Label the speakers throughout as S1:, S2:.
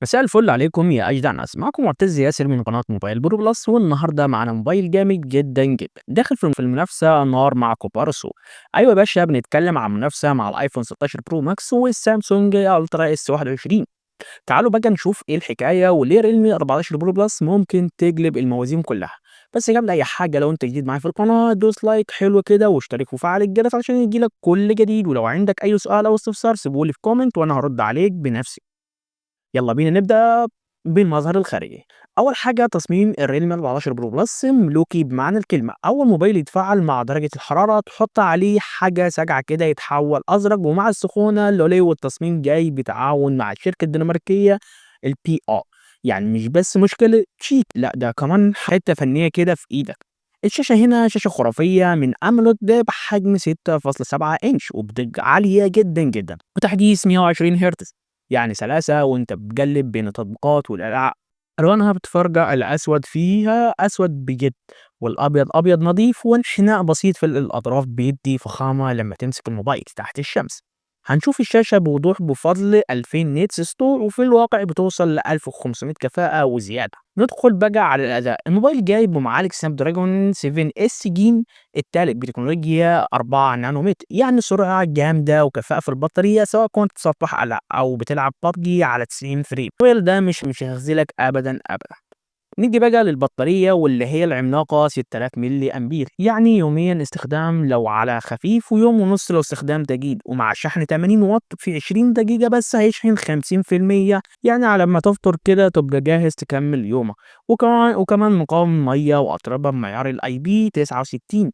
S1: مساء الفل عليكم يا اجدع ناس، معكم معتز ياسر من قناة موبايل برو بلس. والنهارده معانا موبايل جامد جدا جدا داخل في المنافسة نار مع كبار السوق. ايوه يا باشا، بنتكلم عن منافسه مع الايفون 16 برو ماكس والسامسونج الترا اس 21. تعالوا بقى نشوف ايه الحكاية وليه ريلمي 14 برو بلس ممكن تقلب الموازين كلها. بس قبل اي حاجة، لو انت جديد معايا في القناة دوس like حلو كده واشترك وفعل الجرس عشان يجيلك كل جديد، ولو عندك اي سؤال او استفسار سيبولي في comment وانا هرد عليك بنفسي. يلا بينا نبدأ بالمظهر الخارجي. أول حاجة، تصميم الريلمي 14 برو بلس ملوكي بمعنى الكلمة. أول موبايل يتفاعل مع درجة الحرارة، تحط عليه حاجة ساقعة كده يتحول أزرق، ومع السخونة لولي. والتصميم جاي بتعاون مع الشركة الدنماركية البي او، يعني مش بس مشكلة شيك، لا ده كمان حتة فنية كده في ايدك. الشاشة هنا شاشة خرافية من AMOLED بحجم 6.7 انش وبدقة عالية جدا جدا وتحديث 120 هرتز، يعني سلاسة وانت بتقلب بين التطبيقات والألعاب. ألوانها بتفرجع، الأسود فيها أسود بجد، والأبيض أبيض نظيف، وانحناء بسيط في الأطراف بيدي فخامة. لما تمسك الموبايل تحت الشمس هنشوف الشاشة بوضوح بفضل 2000 nits سطوع، وفي الواقع بتوصل ل 1500 كفاءة وزيادة. ندخل بقى على الأداء. الموبايل جاي بمعالج سناب دراجون 7 اس جين الثالث بتكنولوجيا 4 نانومتر، يعني سرعة جامدة وكفاءة في البطارية، سواء كنت تصفح على أو بتلعب ببجي على 90 frame. الموبايل ده مش هيخذلك أبدا أبدا. نيجي بقى للبطارية، واللي هي العملاقة 6000 ملي أمبير، يعني يوميا استخدام لو على خفيف، ويوم ونص لو استخدام تقيل. ومع شحن 80 واط في 20 دقيقة بس هيشحن 50%، يعني على ما تفطر كده تبقى جاهز تكمل يومك. وكمان مقاوم مية وأتربة بمعيار ال IP 69،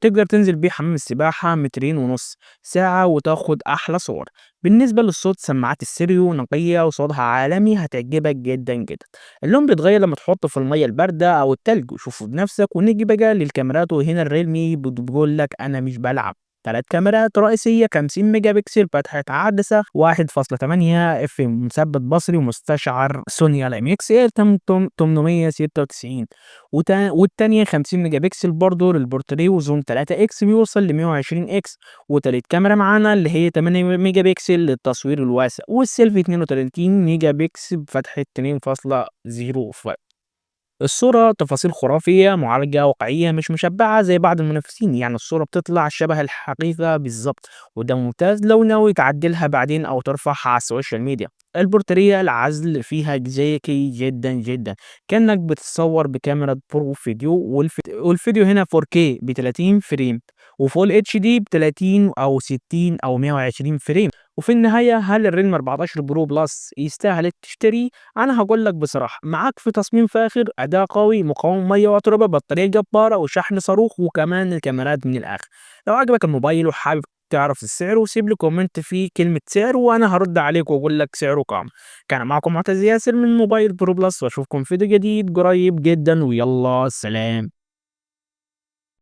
S1: تقدر تنزل بيه حمام السباحة مترين ونص ساعة وتاخد أحلى صور. بالنسبة للصوت، سماعات الستيريو نقية وصوتها عالمي، هتعجبك جدا جدا. اللون بيتغير لما تحطه في المية الباردة أو التلج، وشوفه بنفسك. ونيجي بقى للكاميرات، وهنا الريلمي بتقول لك أنا مش بلعب. ثلاث كاميرات رئيسية 50 ميجا بكسل فتحة عدسة 1.8 F، مثبت بصري ومستشعر سوني ال IMX 896، والتانية 50 ميجا بكسل برضه للبورتريه و zoom 3 X بيوصل ل 120 X، وتالت كاميرا معانا اللي هي 8 ميجا بكسل للتصوير الواسع، والسيلفي 32 ميجا بكسل بفتحة 2.0. الصورة تفاصيل خرافية، معالجة واقعية مش مشبعة زي بعض المنافسين، يعني الصورة بتطلع شبه الحقيقة بالظبط، وده ممتاز لو ناوي تعدلها بعدين أو ترفعها على ال social media. البورتريه العزل فيها ذكي جدا جدا، كأنك بتصور بكاميرا pro فيديو. والفيديو هنا 4K ب 30 frame و full HD ب 30 او 60 او 120 frame. وفي النهاية، هل الريلمي 14 برو بلس يستاهل تشتريه؟ انا هقول لك بصراحة، معاك في تصميم فاخر، اداء قوي، مقاومة مية وتربة، بطارية جبارة، وشحن صاروخ، وكمان الكاميرات من الاخر. لو عجبك الموبايل وحابب تعرف السعر، وسيب لي comment فيه كلمة سعر وانا هرد عليك واقول لك سعره كام. كان معكم معتز ياسر من موبايل برو بلس، واشوفكم في فيديو جديد قريب جدا، ويلا سلام.